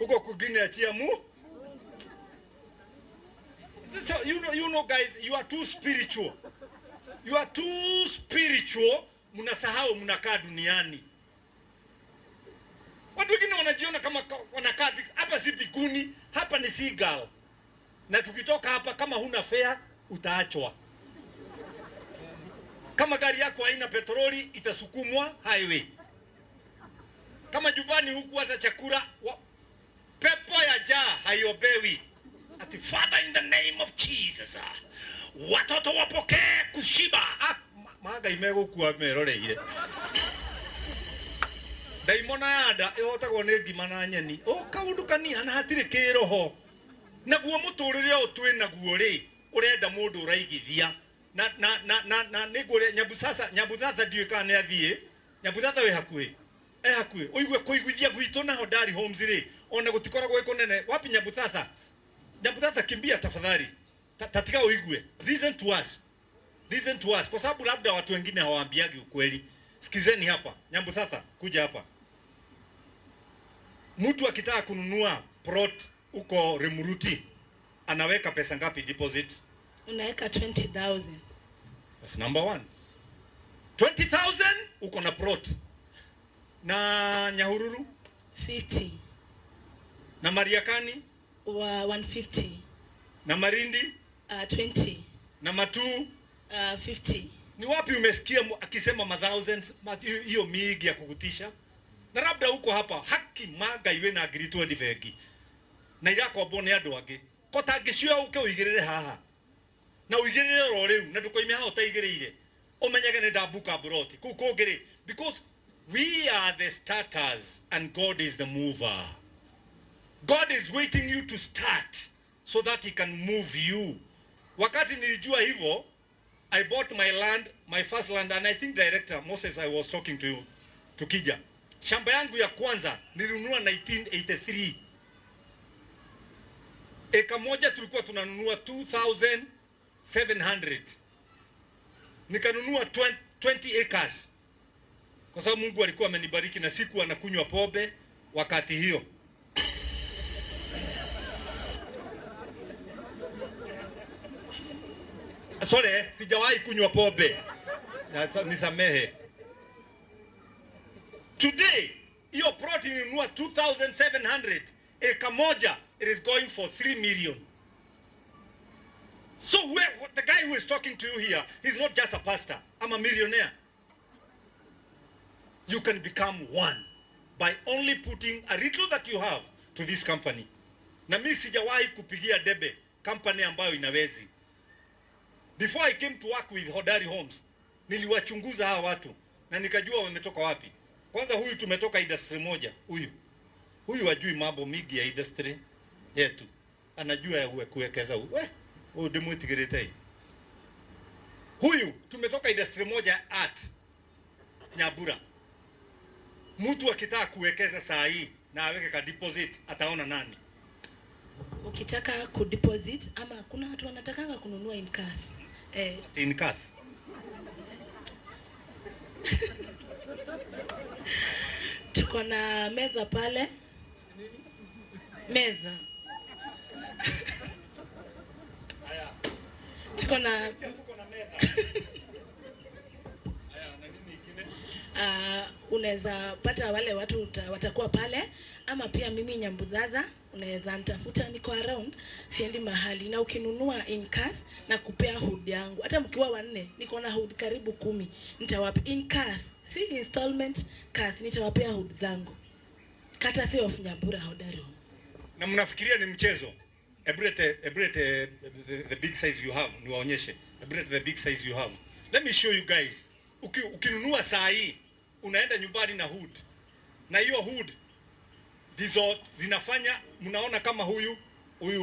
Huko kwingine achia mu. So you know guys, you are too spiritual. You are too spiritual, mnasahau mnakaa duniani. Watu wengine wanajiona kama wanakaa hapa si biguni, hapa ni seagull. Na tukitoka hapa kama huna fare utaachwa. Kama gari yako haina petroli itasukumwa highway. Kama jubani huku hata chakula pepo ya jaa haiobewi. Ati Father in the name of Jesus, watoto wapokee kushiba. Maga imegũkua meroreire. Ndaimona ya nda ĩhotagwo nĩ ngima na nyeni. O kaũndũ kania na hatirĩ kĩroho. Naguo mũtũrĩre ũyũ twĩ naguo rĩ, ũrenda mũndũ ũraigithia. Na na na na na nĩngũrĩa Nyabusasa, Nyabuthatha ndiũĩ kana nĩ athiĩ. Nyabuthatha wĩ hakuhĩ. Hakuhĩ. Ũigue kũiguithia gwitũ na Hodari Homes rĩ, ona gũtikoragwo gwĩ kũnene. Wapi Nyabuthatha? Nyabuthatha kimbia tafadhali. Tatika uigue. Listen to us. Listen to us. Kwa sababu labda watu wengine hawaambiagi ukweli. Sikizeni hapa. Nyabuthatha, kuja hapa. Mtu akitaka kununua plot huko Remuruti, anaweka pesa ngapi deposit? Unaweka 20,000. That's number one. 20,000 uko na plot. Na Nyahururu 50. Na Mariakani 150. Na Marindi 20. Na Matuu 50. Ni wapi umesikia akisema ma thousands hiyo mingi ya kukutisha? Na labda huko hapa haki maga iwe na ngiri 20 bengi. Na irakombwo nĩ andũ angĩ. Ko tangĩcioya ũke ũigĩrĩre haha. Na ũigĩrĩre oro rĩu na ndũkoime haha ũtaigĩrĩire. Ũmenyage nĩ ndambuka mburoti. Kũu kũngĩ rĩ, because we are the starters and God is the mover. God is waiting you to start so that he can move you. Wakati nilijua hivyo, I bought my land, my first land, and I think Director Moses, I was talking to you, tukija. Shamba yangu ya kwanza nilinunua 1983. Eka moja tulikuwa tunanunua 2,700. Nikanunua 20 acres. Kwa sababu Mungu alikuwa amenibariki na sikuwa nakunywa pombe wakati hiyo. Sorry, sijawahi kunywa pombe. Nisamehe. Today, hiyo plot nilinunua 2,700. Eka moja, it is going for 3 million. So where, the guy who is talking to you here, he's not just a pastor. I'm a millionaire. You can become one by only putting a little that you have to this company. Na mimi sijawahi kupigia debe company ambayo inawezi. Before I came to work with Hodari Homes, niliwachunguza hawa watu na nikajua wametoka wapi. Kwanza huyu tumetoka industry moja, huyu. Huyu hajui mambo mingi ya industry yetu. Anajua ya kuwekeza huyu. Huyu ndimwitigirite. Huyu tumetoka industry moja art Nyabura. Mtu akitaka kuwekeza saa hii na aweke ka deposit ataona nani? Ukitaka ku deposit ama kuna watu wanatakanga kununua in cash. In cash. Tuko na meza pale. Meza. Tuko na unaweza pata wale watu watakuwa pale, ama pia mimi Nyambuthatha unaweza nitafuta, niko around, siendi mahali. Na ukinunua in cash na kupea hood yangu, hata mkiwa wanne niko na hood karibu 10, nitawapa in cash, si installment, cash, nitawapea hood zangu. Kata of Nyambura Hodari. Na mnafikiria ni mchezo? Ebrete the big size you have, niwaonyeshe. Ebrete the big size you have. Let me show you guys. Ukinunua saa hii unaenda nyumbani na hood. Na hiyo hood ndizo zinafanya mnaona kama huyu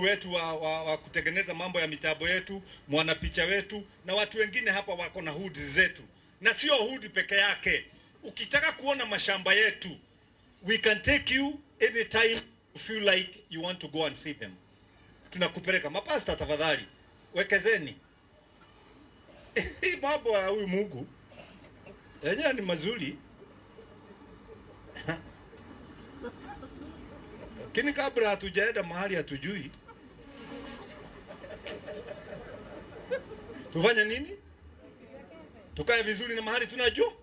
wetu wa kutengeneza mambo ya mitambo yetu, mwanapicha wetu na watu wengine hapa wako na hood zetu. Na sio hood peke yake. Ukitaka kuona mashamba yetu, we can take you anytime you feel like you want to go and see them. Tunakupeleka. Mapasta tafadhali, wekezeni. Mambo ya huyu Mungu yenyewe ni mazuri. Lakini kabla hatujaenda mahali hatujui, tufanye nini? Tukae vizuri na mahali tunajua,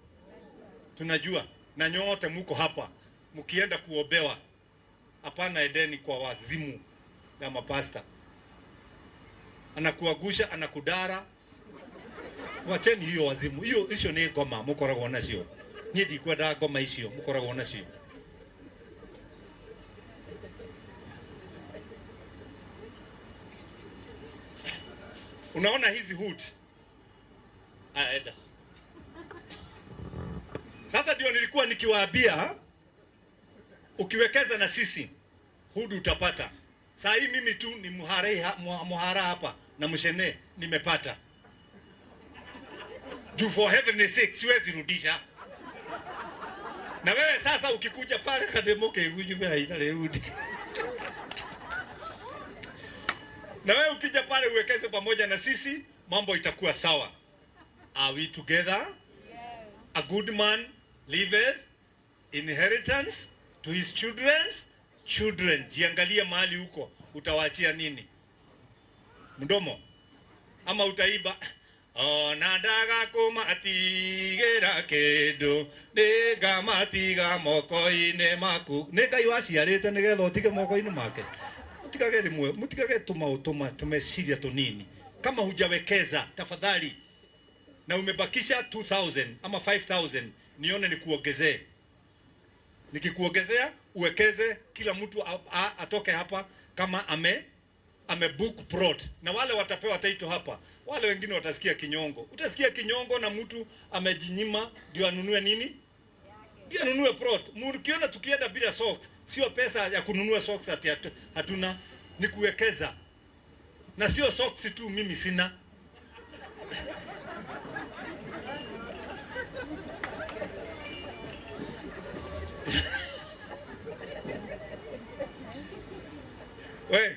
tunajua. Na nyote muko hapa, mkienda kuobewa, hapana edeni kwa wazimu ya mapasta, anakuagusha anakudara. Wacheni hiyo wazimu hiyo, icio ni ngoma mukoragwo nacio. Niĩ ndikwenda ngoma icio mukoragwo nacio. Unaona hizi hood? Aya, enda. Sasa ndio nilikuwa nikiwaambia ukiwekeza na sisi hood utapata. Saa hii mimi tu ni muhara hapa na mshene nimepata. Juu for heaven's sake siwezi rudisha. Na wewe sasa ukikuja pale kademoke igujume haina rudi. Na wewe ukija pale uwekeze pamoja na sisi, mambo itakuwa sawa. Are we together? Yes. A good man leaveth inheritance to his children's children. Jiangalie mahali huko, utawaachia nini? Mdomo ama utaiba? Ona ndagakumatigĩra kĩndũ nĩngamatiga moko-inĩ maku. Nĩ Ngai waciarĩte nĩgetha ũtige moko-inĩ make. Mũtigage rĩmwe, mũtigage tũmaũtũma tũmeciria tũnini. Kama hujawekeza tafadhali, na umebakisha 2000 ama 5000, nione nikuongezee. Nikikuongezea uwekeze, kila mtu atoke hapa kama ame book plot. Na wale watapewa title hapa, wale wengine watasikia kinyongo. Utasikia kinyongo na mtu amejinyima ndio anunue nini? Ndio anunue plot. Mkiona tukienda bila socks, sio pesa ya kununua socks ati hatuna, ni kuwekeza. Na sio socks tu mimi sina. We,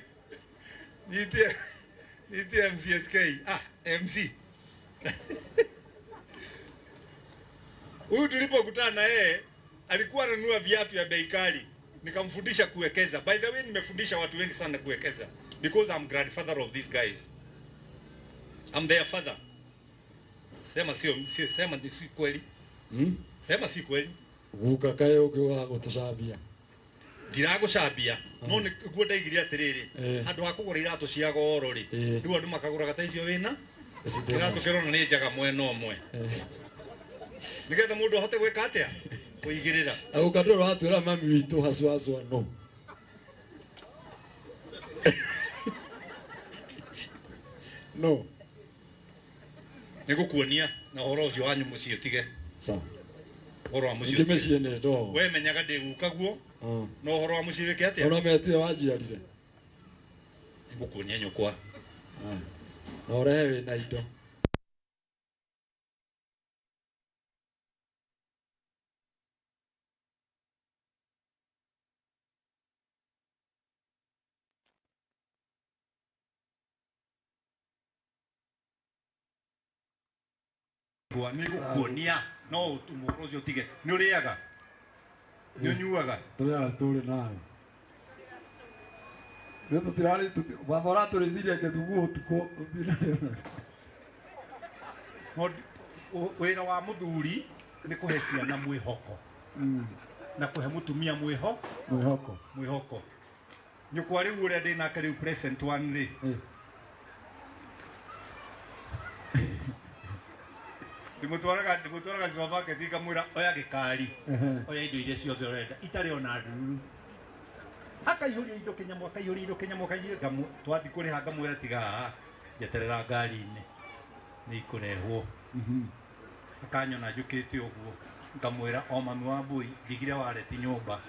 nitie MCSK. Ah, MC. Huyu tulipokutana na yeye alikuwa ananunua viatu ya bei kali. Nikamfundisha kuwekeza. By the way, nimefundisha watu wengi sana kuwekeza because I'm grandfather of these guys. I'm their father. Sema sio, sio, sema ni si kweli. Sema si kweli. Guka kae ukiuga gutucambia. Ndiragũcambia no nĩguo ndaigire atĩrĩrĩ, handũ ha kũgũra iratũ cia goro rĩ, rĩu andũ makagũraga ta icio wĩna kĩratũ kĩrona nĩ njaga mwena ũmwe, nĩgetha mũndũ ahote gwĩka atĩa, kũigĩrĩra. Guka ndũrĩ ũratwĩra mami witũ hacwacwa no. No. Nĩgũkuonia na ũhoro ũcio wanyu mũciĩ ũtige. Sawa. Ũhoro wa mũciĩ Ningĩ ũtige. mĩciĩ nĩ ndogo. We menyaga ndĩ guka guo, no ũhoro wa mũciĩ wĩke atĩa? Ona metire wanjiarire. Nĩgũkuonia nyũkwa. Na ũrehe wĩna indo. Nĩgũkuonia no ũhoro ũcio ũtige. Nĩ ũrĩaga? Nĩ ũnyuaga? Tũrĩaga story nawe. Nĩ tũtirarĩ baba ũratũrĩithirie kĩthugu ũtukũ tũtirarĩ. No wĩra wa mũthuri nĩ kũhe ciana mwĩhoko. Na kũhe mũtumia Mwĩhoko. Mwĩhoko. Nyũkwa rĩu ũrĩa ndĩ nake rĩu present one rĩ. Ndĩmũtwaraga supermarket ngamwĩra oya gĩkari. Oya indo iria ciothe ũrenda itarĩ ona ndururu. Akaihũria indo kĩnyamũ, akaihũria indo kĩnyamũ, akaihũria twathiĩ kũrĩha ngamwĩra tiga haha, njeterera ngari-inĩ nĩ ikũrehwo. Akanyona njũkĩte ũguo ngamwĩra o mami wa mbui ndigire wareti nyũmba.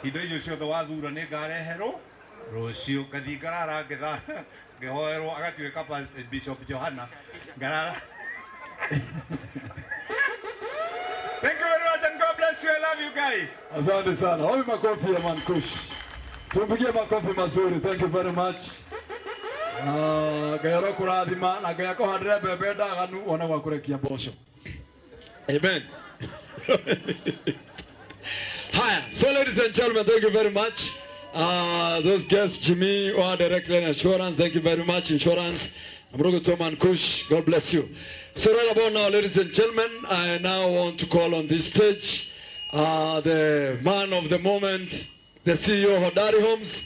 Indo icio ciothe wathura nĩ ngareherwo rũciũ. Ngathiĩ ngarara ngetha ngĩhoerwo agatuĩka Bishop Johana ngarara. Thank you very much and God bless you. I love you guys. Asante sana. Wapi makofi ya Mankush? Tumpigie makofi mazuri. Thank you very much. Ngai arokũrathima na Ngai akũhandĩre mbembe ndaganu wone gwa kũrekia mboco. Amen. Haya, so ladies and gentlemen, thank you very much. Those guests, Jimmy wa Direct Line Insurance, thank you very much. Insurance, Mrugo Toman Kush, God bless you. So right about now, ladies and gentlemen, I now want to call on this stage the man of the moment, the CEO of Hodari Homes.